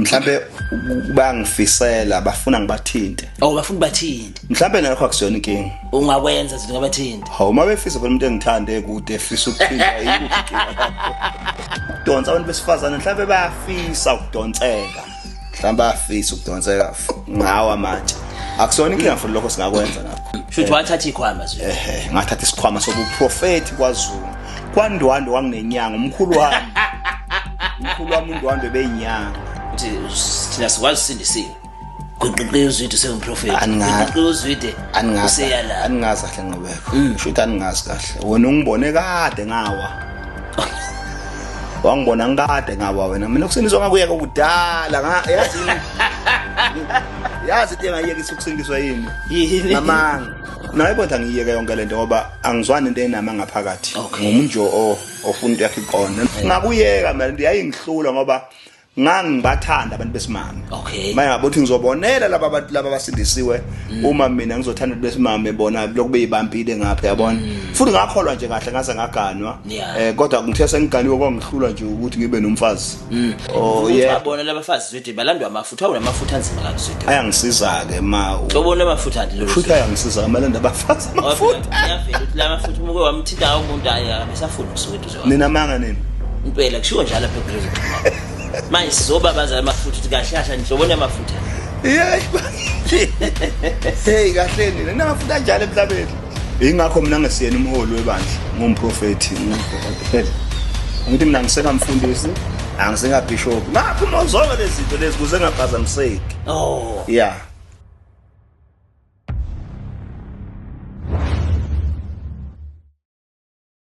Mhlambe bayangifisela, bafuna ngibathinte. Oh, bafuna bathinte. Mhlambe nalokho akusiyona inkinga. Ungakwenza izinto ngabathinte. Hawu, uma befisa phela umuntu engithande kude efisa ukuthinta, yikuphi inkinga lapho? Ukudonsa abantu besifazane, mhlambe bayafisa ukudonseka. Mhlambe bayafisa ukudonseka ngawa manje. Akusiyona inkinga futhi lokho, singakwenza nakho. Shuthi wathatha ikhwama, Zwide. Ehe, ngathatha isikhwama sobuprofeti kwaZulu. KwaNdwandwe wanginenyanga umkhulu wami. Umkhulu wami uNdwandwe beyinyanga. Uthi thina sikwazi usindisiwe. Gwiqiqi uZwide usengumprofeti. Gwiqiqi uZwide Aningazi useyala. Aningazi kahle, Nqubeko. Shuthi aningazi kahle. Wena ungibone kade ngawa. Wangibona ngikade ngawa wena. Mina ukusindiswa ngakuyeka kudala, nga yazi. Yazi into engayekisa ukusindiswa yini? Yini? Ngamanga. Naye kodwa ngiyeke yonke lento ngoba angizwani into enama ngaphakathi. Ngumuntu nje ofuna into yakhe iqonde. Ngakuyeka mina into yayingihlula ngoba ngangibathanda abantu besimame. Manje ngabe uthi ngizobonela laba abantu laba abasindisiwe uma mina ngizothanda abantu besimame, bona lokhu beyibambile ngapha, yabona. Futhi ngakholwa nje kahle ngaze ngaganwa. Kodwa ngithe sengiganiwe kwangihlula nje ukuthi ngibe nomfazi. Oh yeah. Wabona labafazi, Zwide, balandwa amafutha, awuna amafutha anzima kabi, Zwide. Ayangisiza ke ma. Ubona amafutha nje lo. Futhi ayangisiza amalanda abafazi amafutha. Ngiyavela ukuthi la mafutha umuke wamthinta umuntu, hayi, akasafuni ukusuka eduze kwakhe. Nina manga nini? Impela kushiwo njalo lapha enkundleni. Manje sizobabaza amafutha ukuthi kahle kahle nihlobona amafutha. Yey. Hey, kahle nina namafutha anjalo emhlabeni. Ingakho mina ngesiyena umholi webandla, ngumprofeti, ngumprofeti. Ngithi mina ngisengamfundisi, angisengabishop. Ngapha zonke lezi zinto lezi kuze ngaphazamiseki. Oh. Yeah.